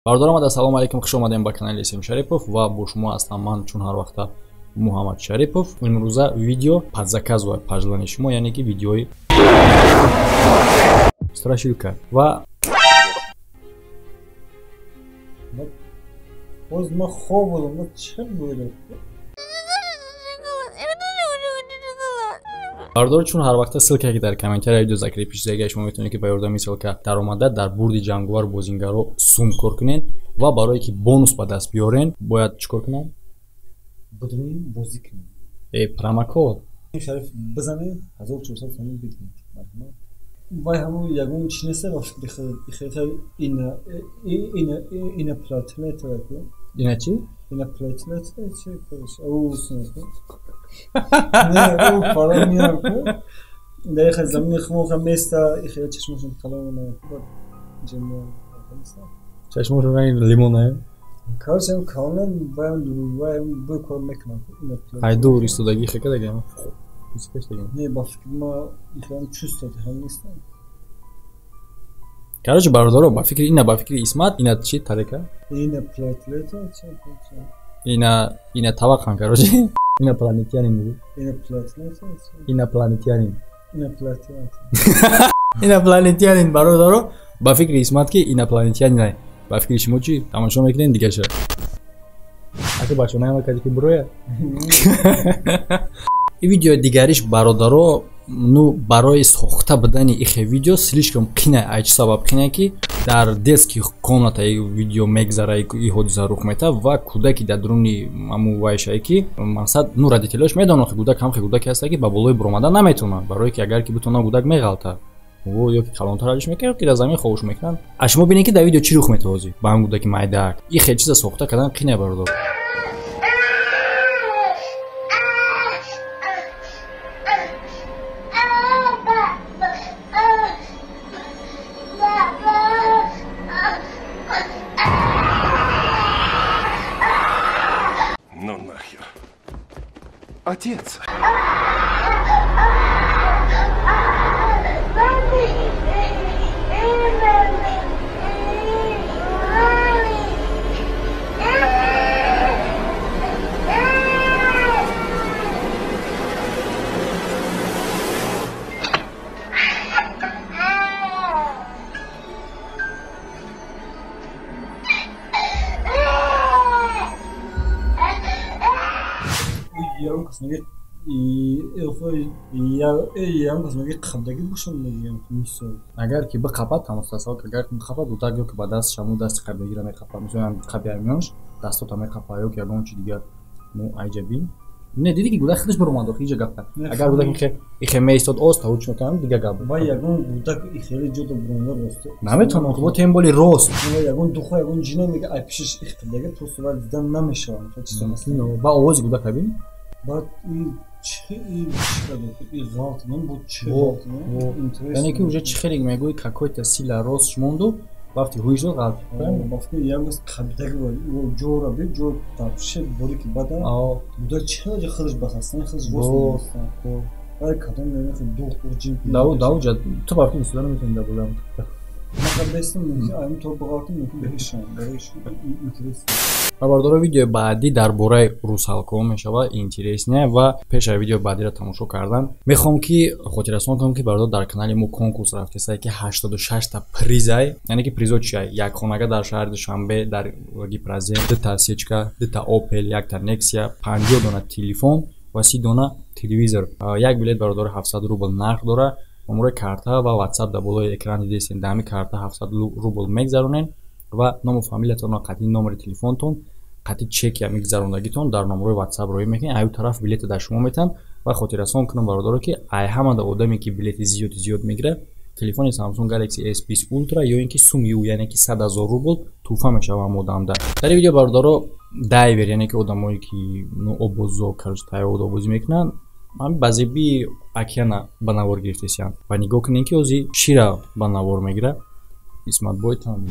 Бародарам, ассалому алайкум, хуш омадем ба канали Исм Шарипов ва бо шумо ҳастам ман чун ҳар вақта Муҳаммад Шарипов. Имрӯза видео под заказ ва пажлани шумо, яъне ки видеои страшилка ва боз ма хоб будам, ма чӣ будам? Бародаро, чун ҳар вақта ссылка ки дар комментария видео закрепиш зага, шумо метавонед ки ба ёрдами ссылка даромада дар бурди ҷанговар бозингаро сум кор кунед ва барое ки бонус ба даст биёрен бояд чӣ кор кунам? Будем бозӣ кунем. Промокод Шариф бизанед 1400 сомон бигиред. Вай ҳамон ягон чи нест, ба фикри хеле ина ина ина платнета ина чи? Ина платнета чи? О, не, ӯ фара меям ку. Дар ихе замини хумоха места, ихе чашмошон калон ҷемо. Чашмошон ранги лимона. Короче, ам калон ваям ваям бу кор мекунам. Ай дур истодаги хека дагам. Не, ба фикри ма ихе чувство ҳам нестам. Короче, бародаро, ба фикри ина, ба фикри Исмат, ина чи тарека? Ина платлета, чи? Ина ина таваққан, короче. Инопланетянин. Инопланетянин. Инопланетянин, бародаро, ба фикри Исмат ки инопланетянин. Ба фикри шумо чӣ? Тамошо мекунем дигаша. Ака бачо нама кади ки буроя. Ин видео дигариш, бародаро, ну барои сохта будани ихе видео слишком қина. Ай чӣ сабаб қина? Ки дар детский комната видео мегзара, и ҳодиса рух мета ва кӯдаки дар дуруни ҳамун вайшае ки мақсад, ну родителош медонанд, ки кӯдак ҳам хе кӯдаке ҳаста ки ба болои буромада наметавонад, барое ки агар ки битавонад кӯдак меғалта, ё ки калонтар алиш мекунад, ё ки дар замин ховуш мекунанд. А шумо бинед ки дар видео чӣ рух метавозӣ ба ҳам кӯдаки майдаак. Ихе чиза сохта кардан қина, бародар. Ну нахер. Отец. Агар ки биқапад, тамос тасаввур, агар ки биқапад кӯдак ё ки ба дасташ ҳамун дасти қаблагиро меқапад, мисол қаби ҳамёнаш дастота меқапад ё ки ягон чи дигар. Мо айҷа бин, не диди ки кӯдак худаш баромад, охи иҷа гапа. Агар кӯдак ихе меистод ост тавуч мекунам, дигар гап. Вай ягон кӯдак ихели ҷода буромада рост наметавонад, бо тем более рост. Ягон духо, ягон ҷина мега ай пишиш ихқидаги просто вай дидан намешавад. Ба овози кӯдак бин. Баъд яъне ки уже чӣ хеле мегӯи, какой-то сила рост шумонду вақти ҳуиш дод ғалт. Давуҷа ту ба фикри истода наметавонӣ дар болоям. Бародаро, видеои баъдӣ дар бораи русалкаҳо мешавад, интересне. Ва пеш аз видеои баъдиро тамошо кардан мехоҳам ки хотиррасон кунам ки бародар, дар канали мо конкурс рафтеста ки 86та призай, яъне ки призо чия? Як хонага дар шаҳри Душанбе дар Гипразем, дута сечка, дута Опел, якта Нексия, 50 дона телефон ва 30 дона телевизор. Як билет, бародаро, 700 рубл нарх дора. Номерои карта ва ватсап дар болои экран дидестен. Дар ҳамин карта 700 рубл мегзаронед ва ному фамилиятонро қатъи номери телефонтон қатъи чеки ҳамин гузарондагитон дар номерои ватсап роӣ мекунед. Аю тараф билета дар шумо метаҳанд. Ва хотиррасон кунам, бародаро, ки ай ҳамада одаме ки билети зиёди зиёд мегирад, телефони Samsung Galaxy S20 Ultra ё ин ки сум ю, яъне ки 100 000 рубл туҳфа мешава ҳам одамда. Дар ин видео, бародаро, дайвер, яъне ки одамое ки ну обозо, короче, тайёр обозӣ мекунанд, ҳамин ба зебии океана ба навор гирифтесиям. Ва нигоҳ кунед ки ози чира ба навор мегирад Исматбой там.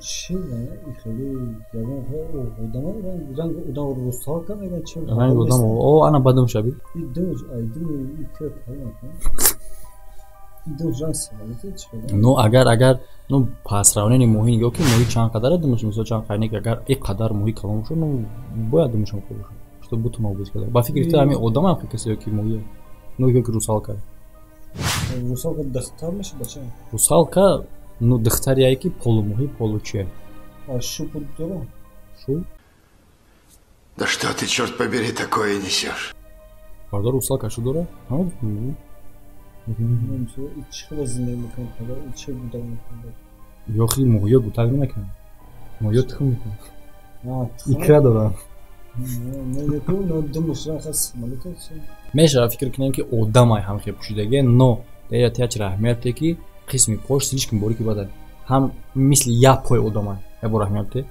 Чи хеле ягон одам ранг одам русалка меган чи? Ранг одам о ана бадум шаби. Думаш ай дум икра калон. Думаш ранг самолёт чи? Ну агар ну по сравнению моҳи нигоҳ ки моҳи чанд қадар думаш мисол чанд қайнек агар ин қадар моҳи калон бошад, ну бояд думашам хуб бошад. Что бутуна обез кадар. Ба фикри ту ҳамин одам ҳам касе ё ки моҳи? Ну ё ки русалка. Русалка духтар мешавад бача? Русалка ну духтарие ки полумоҳӣ получе. А шу пуд дора? Шу? Да что ты, черт побери, такое несешь? Бардар русалка шу дора? Ёхи моҳиё гутак намекунад. Моҳиё тухм мекунад. Икра дорад. Мешавад фикр кунем ки одамай ҳам хел пӯшидагия, но дар ятияч раҳмияте ки қисми пош слишком борики бадан. Ҳам мисли як пой одамай. Як бор раҳмият те.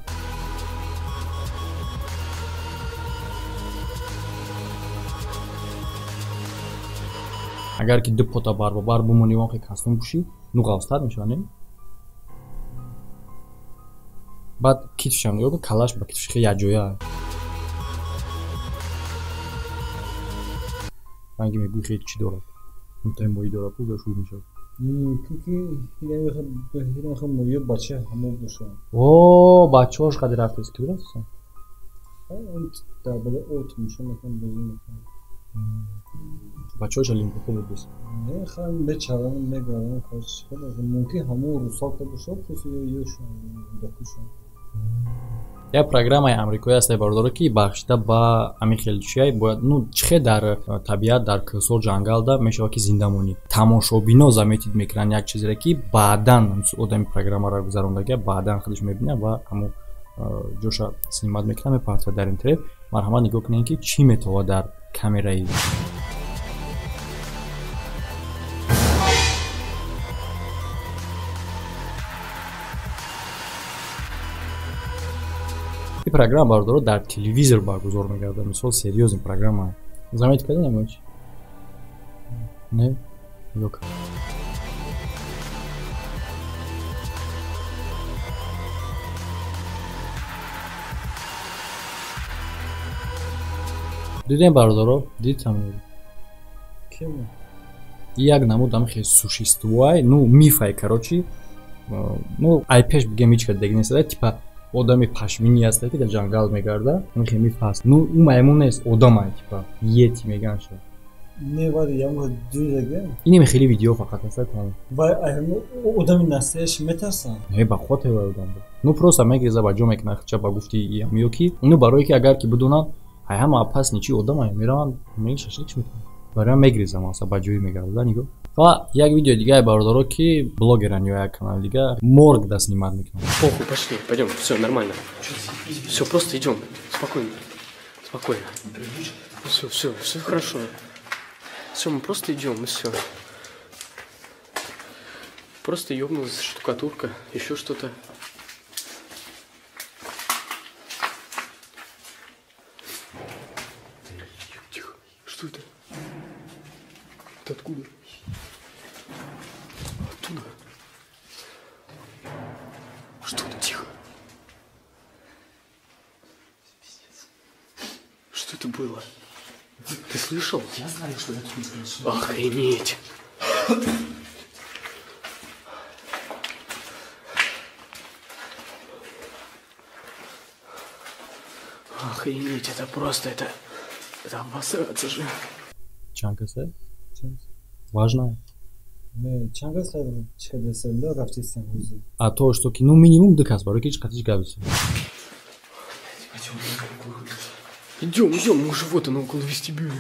Агар ки ду пота барбабар бумонӣ вон хел костюм пӯшӣ, ну ғафзтар мешавад, не? Баъд китфшам нигоҳ кун, калаш ба китфш хеле якҷоя. Ранги мегӯи хеле чӣ дорад? Мутаи моҳӣ дорад, пул дошт мешавад. О, бачаҳош қади рафтест, ки рафтест? Бачаҳоша Лимпопо будест. Як программаи амрикоӣ ҳастае бародаро ки бахшида ба ҳамин хел чия бояд ну чихе дар табиат дар кӯҳсор ҷангалда мешавад ки зинда монӣ. Тамошобино заметид мекунанд як чизере ки баъдан одами программаро гузарондагия баъдан худаш мебинад ва ҳамон ҷоша снимат мекунад мепартояд дар интернет. Марҳамат нигоҳ кунед ки чӣ метавонад дар камераи ин программа бародаро дар телевизор баргузор мегардад. Мисол серьёзный программа. Заметить кардем ягон чи? Не? Нигоҳ кун. Дидем бародаро? Дид ҳамин? Як намуд ҳамин хел существуай, ну мифай короче. Ну ай пеш бигем ҳеч кас дег нест, типа одами пашминӣ ҳаста ки дар ҷангал мегарда, ин хел миф ҳаст. Ну ӯ маймун нест, одамай типа йети меган шо. Не вари ямга дуйдаге? Инем хеле видео фақат ҳаста тамом. Вай одами настоящий метарсан? Не, ба худ вай одам буд. Ну просто мегреза ба ҷо мекунад хча ба гуфти ямё ки ну барое ки агар ки бидонанд ай ҳама опасни чи одамай мераванд меги шашлик мекунанд. Барои мегрезам аса ба ҷои мегарда нигоҳ. Ва як видео дигаре бародаро ки блогеран ё як канал дига морг да снимат мекунанд. Похуй, пошли, пойдем, все нормально. Все, просто идем, спокойно, спокойно. Все, все, все хорошо. Все, мы просто идем, и все. Просто ёбнулась штукатурка, еще что-то. Тихо, что это? Это откуда? Оттуда. Что это? Тихо. Пиздец. Что это было? Ты слышал? Я знаю, что я тут слышал. Охренеть. Охренеть, это просто, это обосраться же. Чанкаса? Важно? Не, чанкаса чхедесенда рафтисен ҳозир. А то, что ки, ну минимум ду кас барои ки ҳеч қатиш гап нест. Идем, идем, мы уже вот оно около вестибюля.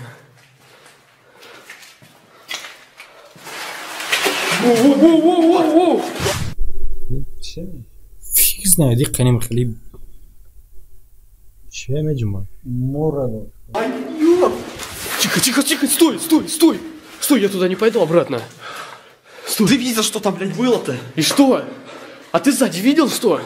Воу-воу-воу-воу-воу! Че? Фиг знает, их канем хлеб. Че меджума? Морало. Тихо, тихо, тихо, стой, стой, стой! Стой, я туда не пойду обратно. Стой. Ты видел, что там, блядь, было-то? И что? А ты сзади видел, что?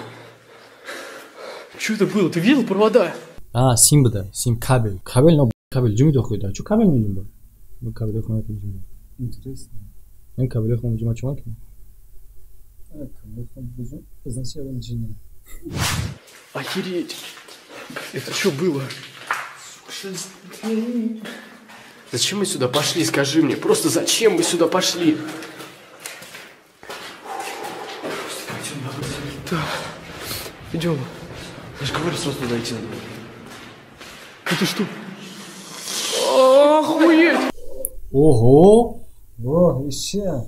Что это было? Ты видел провода? А, сим буда, сим кабель. Кабель, но кабель, ҷумӣ дохӯй да. Чу кабель меҷумба? Ну кабель хом меҷумба. Интересно. Ин кабель хом меҷумба чума ки? Охереть! Это что было? Зачем мы сюда пошли, скажи мне? Просто зачем мы сюда пошли? Так, идем. Я же говорю, сразу туда идти надо. Это что? Охуеть! Ого! Во, еще!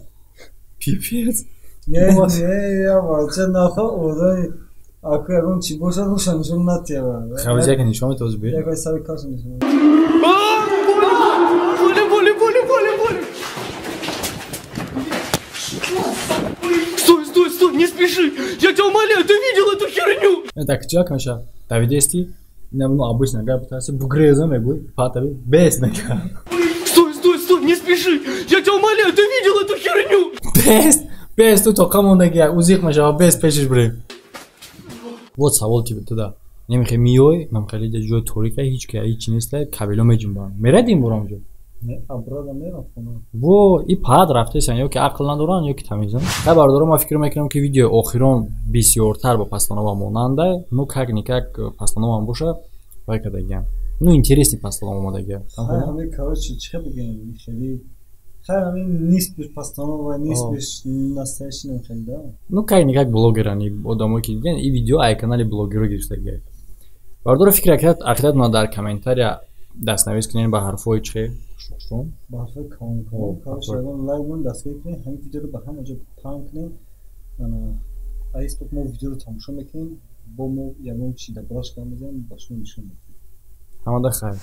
Пипец! Не, я вообще нахуй, аку ягон чи бошад, ҳушам нишон натиёва. Хавзяка нишон метавоз би? Якой сари каша нишон. Боли, боли, боли, боли, боли! Стой, стой, стой, не спеши! Я тебя умоляю, ты видел эту херню? Так, чё, Маша? Давидести? Ну, обычно, гап, пытался бугреза, мегуй, патави, бес, мега. Стой, стой, стой, не спеши! Я тебя умоляю, ты видел эту херню? Бес, бес, ту тоқа мондаги, узиқ мешава, бес пешиш бре. Вот савол типа туда. Немехе миёй, мам хеле ҷои торика, ҳеч ки ҳеч нест, кабело меҷунбам. Мерадим бурам ҷо? Не, обратно мерам хона. Во, и пад рафтесан, ё ки ақл надоранд, ё ки тамизан. Хай бародаро, ман фикр мекунам, ки видеои охирон бисёртар ба постанова монанда, ну как никак постанова боша, вай кардагиам. Ну интересный постанова омадагиам. Хай ҳамин, короче, чӣ бигем, хеле хай ҳамин нисбиш постанова, нисбиш настоящий намехеле, да? Ну как никак блогерани, одамое ки диден, и видео ай канали блогеро гирифтагиам. Бародаро, фикр ақидатона дар комментария дастнавис кунед ба ҳарфҳои чӣ шухшум, ба ҳарфҳои калон калон. Короче, ягон лайк мон дастгирӣ кунед, ҳамин видеоро ба ҳама ҷо паҳн кунед. Аисток мо видеоро тамошо мекунем, бо мо ягон чи дар бораш гап мезанем, ба шумо нишон медиҳем. Ҳамада хайр.